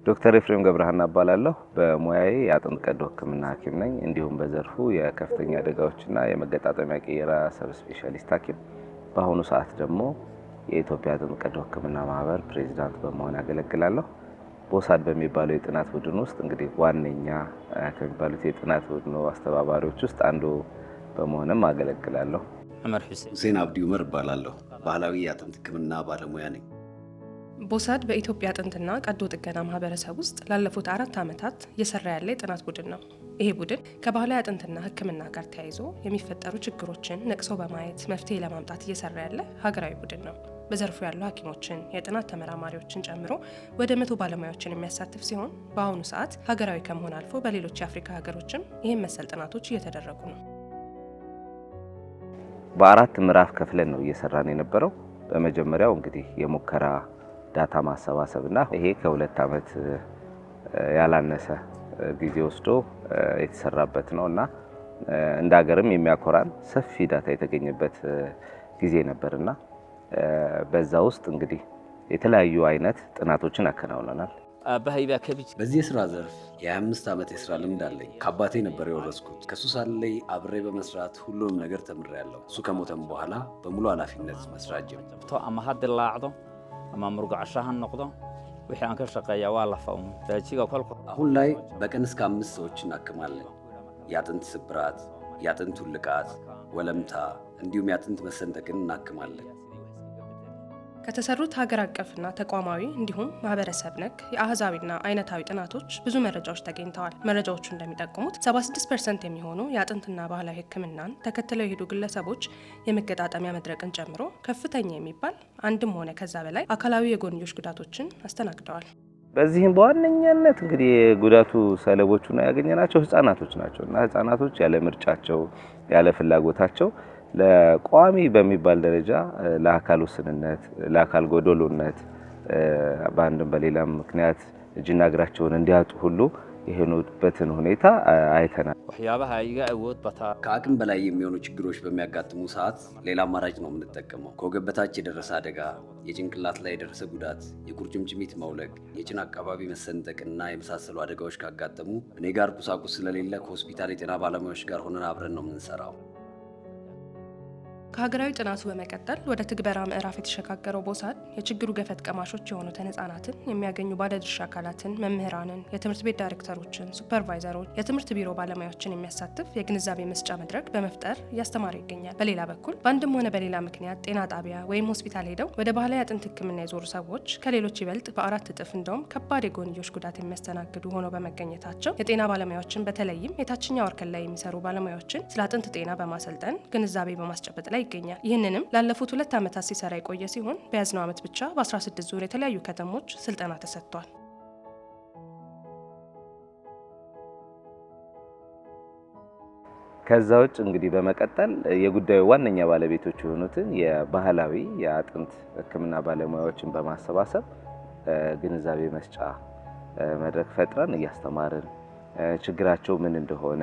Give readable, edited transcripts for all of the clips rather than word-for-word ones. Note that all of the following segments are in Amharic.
ዶክተር ኤፍሬም ገብረሃና እባላለሁ። በሙያዬ የአጥንት ቀዶ ሕክምና ሐኪም ነኝ። እንዲሁም በዘርፉ የከፍተኛ አደጋዎችና የመገጣጠሚያ ቅየራ sub specialist ሐኪም፣ በአሁኑ ሰዓት ደግሞ የኢትዮጵያ አጥንት ቀዶ ሕክምና ማህበር ፕሬዚዳንት በመሆን አገለግላለሁ። ቦሳድ በሚባለው የጥናት ቡድን ውስጥ እንግዲህ ዋነኛ ከሚባሉት የጥናት ቡድኑ አስተባባሪዎች ውስጥ አንዱ በመሆንም አገለግላለሁ። ዑመር ሁሴን። ሁሴን አብዲ ዑመር እባላለሁ። ባህላዊ የአጥንት ሕክምና ባለሙያ ነኝ። ቦሳድ በኢትዮጵያ አጥንትና ቀዶ ጥገና ማህበረሰብ ውስጥ ላለፉት 4 ዓመታት እየሰራ ያለ የጥናት ቡድን ነው። ይሄ ቡድን ከባህላዊ አጥንትና ሕክምና ጋር ተያይዞ የሚፈጠሩ ችግሮችን ነቅሶ በማየት መፍትሄ ለማምጣት እየሰራ ያለ ሀገራዊ ቡድን ነው። በዘርፉ ያሉ ሐኪሞችን፣ የጥናት ተመራማሪዎችን ጨምሮ ወደ 100 ባለሙያዎችን የሚያሳትፍ ሲሆን በአሁኑ ሰዓት ሀገራዊ ከመሆን አልፎ በሌሎች የአፍሪካ ሀገሮችም ይህን መሰል ጥናቶች እየተደረጉ ነው። በአራት ምዕራፍ ከፍለን ነው እየሰራን የነበረው። በመጀመሪያው እንግዲህ የሙከራ data ማሰባሰብ እና ይሄ ከ2 ዓመት ያላነሰ ጊዜ ወስዶ የተሰራበት ነው እና እንደ ሀገርም የሚያኮራን ሰፊ data የተገኘበት ጊዜ ነበርና በዛ ውስጥ እንግዲህ የተለያዩ አይነት ጥናቶችን አከናውነናል። አባሀይ baa ka በዚህ የስራ ዘርፍ የ25 ዓመት የስራ ልምድ አለኝ። ከአባቴ ነበር የወረስኩት። ከሱ ሳልለይ አብሬ በመስራት ሁሉንም ነገር ተምሬያለሁ። እሱ ከሞተም በኋላ በሙሉ ኃላፊነት መስራት ጀመርኩ። Ama ha dilaacdo ama murgacasho ha noqdo, wixii aan ka shaqeeyaa waa lafa uun daajiga kolka. አሁን ላይ በቀን እስከ አምስት ሰዎች እናክማለን። የአጥንት ስብራት፣ የአጥንት ውልቃት፣ ወለምታ እንዲሁም የአጥንት መሰንጠቅን እናክማለን። ከተሰሩት ሀገር አቀፍና ተቋማዊ እንዲሁም ማህበረሰብ ነክ የአህዛዊና አይነታዊ ጥናቶች ብዙ መረጃዎች ተገኝተዋል። መረጃዎቹ እንደሚጠቁሙት 76% የሚሆኑ የአጥንትና ባህላዊ ሕክምናን ተከትለው የሄዱ ግለሰቦች የመገጣጠሚያ መድረቅን ጨምሮ ከፍተኛ የሚባል አንድም ሆነ ከዛ በላይ አካላዊ የጎንዮሽ ጉዳቶችን አስተናግደዋል። በዚህም በዋነኛነት እንግዲህ የጉዳቱ ሰለቦቹ ነው ያገኘናቸው ህጻናቶች ናቸው እና ህጻናቶች ያለ ምርጫቸው ያለ ፍላጎታቸው ለቋሚ በሚባል ደረጃ ለአካል ውስንነት፣ ለአካል ጎዶሎነት በአንድም በሌላም ምክንያት እጅና እግራቸውን እንዲያጡ ሁሉ የሆኑበትን ሁኔታ አይተናል። Waxyaabaha iga awood bataa ከአቅም በላይ የሚሆኑ ችግሮች በሚያጋጥሙ ሰዓት ሌላ አማራጭ ነው የምንጠቀመው። ከወገብ በታች የደረሰ አደጋ፣ የጭንቅላት ላይ የደረሰ ጉዳት፣ የቁርጭምጭሚት መውለቅ፣ የጭን አካባቢ መሰንጠቅና የመሳሰሉ አደጋዎች ካጋጠሙ እኔ ጋር ቁሳቁስ ስለሌለ ከሆስፒታል የጤና ባለሙያዎች ጋር ሆነን አብረን ነው የምንሰራው። ከሀገራዊ ጥናቱ በመቀጠል ወደ ትግበራ ምዕራፍ የተሸጋገረው ቦሳድ የችግሩ ገፈት ቀማሾች የሆኑትን ህጻናትን የሚያገኙ ባለድርሻ አካላትን፣ መምህራንን፣ የትምህርት ቤት ዳይሬክተሮችን፣ ሱፐርቫይዘሮች፣ የትምህርት ቢሮ ባለሙያዎችን የሚያሳትፍ የግንዛቤ መስጫ መድረክ በመፍጠር እያስተማረ ይገኛል። በሌላ በኩል በአንድም ሆነ በሌላ ምክንያት ጤና ጣቢያ ወይም ሆስፒታል ሄደው ወደ ባህላዊ አጥንት ሕክምና የዞሩ ሰዎች ከሌሎች ይበልጥ በአራት እጥፍ እንደውም ከባድ የጎንዮሽ ጉዳት የሚያስተናግዱ ሆነው በመገኘታቸው የጤና ባለሙያዎችን በተለይም የታችኛው እርከን ላይ የሚሰሩ ባለሙያዎችን ስለ አጥንት ጤና በማሰልጠን ግንዛቤ በማስጨበጥ ላይ ይገኛል። ይህንንም ላለፉት 2 ዓመታት ሲሰራ የቆየ ሲሆን በያዝነው ዓመት ብቻ በ16 ዙር የተለያዩ ከተሞች ስልጠና ተሰጥቷል። ከዛ ውጭ እንግዲህ በመቀጠል የጉዳዩ ዋነኛ ባለቤቶች የሆኑትን የባህላዊ የአጥንት ሕክምና ባለሙያዎችን በማሰባሰብ ግንዛቤ መስጫ መድረክ ፈጥረን እያስተማርን ችግራቸው ምን እንደሆነ፣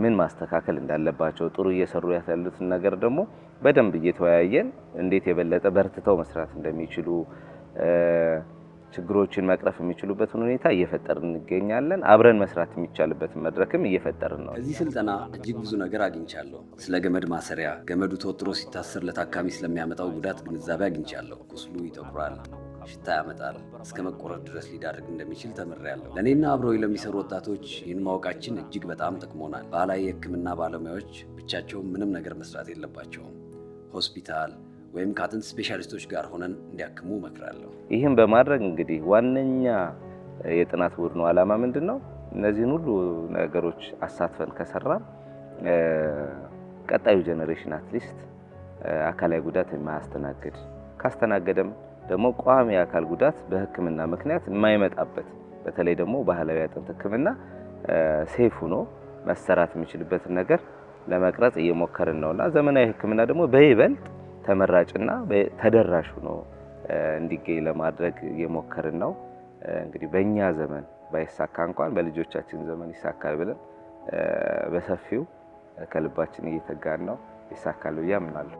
ምን ማስተካከል እንዳለባቸው፣ ጥሩ እየሰሩ ያሉትን ነገር ደግሞ በደንብ እየተወያየን እንዴት የበለጠ በርትተው መስራት እንደሚችሉ፣ ችግሮችን መቅረፍ የሚችሉበትን ሁኔታ እየፈጠርን እንገኛለን። አብረን መስራት የሚቻልበትን መድረክም እየፈጠርን ነው። ከዚህ ስልጠና እጅግ ብዙ ነገር አግኝቻለሁ። ስለ ገመድ ማሰሪያ፣ ገመዱ ተወጥሮ ሲታሰር ለታካሚ ስለሚያመጣው ጉዳት ግንዛቤ አግኝቻለሁ። ቁስሉ ይጠቁራል፣ ሽታ ያመጣል፣ እስከ መቆረጥ ድረስ ሊዳርግ እንደሚችል ተምሬያለሁ። ለእኔና አብረው ለሚሰሩ ወጣቶች ይህን ማወቃችን እጅግ በጣም ጠቅሞናል። ባህላዊ የሕክምና ባለሙያዎች ብቻቸውን ምንም ነገር መስራት የለባቸውም። ሆስፒታል ወይም ከአጥንት ስፔሻሊስቶች ጋር ሆነን እንዲያክሙ እመክራለሁ። ይህም በማድረግ እንግዲህ ዋነኛ የጥናት ቡድኑ ዓላማ ምንድን ነው? እነዚህን ሁሉ ነገሮች አሳትፈን ከሰራን ቀጣዩ generation at least አካላዊ ጉዳት የማያስተናግድ፣ ካስተናገደም ደግሞ ቋሚ የአካል ጉዳት በሕክምና ምክንያት የማይመጣበት፣ በተለይ ደግሞ ባህላዊ አጥንት ሕክምና safe ሆኖ መሰራት የሚችልበትን ነገር ለመቅረጽ እየሞከርን ነውና ዘመናዊ ሕክምና ደግሞ በይበልጥ ተመራጭና ተደራሽ ሆኖ እንዲገኝ ለማድረግ እየሞከርን ነው። እንግዲህ በእኛ ዘመን ባይሳካ እንኳን በልጆቻችን ዘመን ይሳካል ብለን በሰፊው ከልባችን እየተጋን ነው። ይሳካል ብዬ አምናለሁ።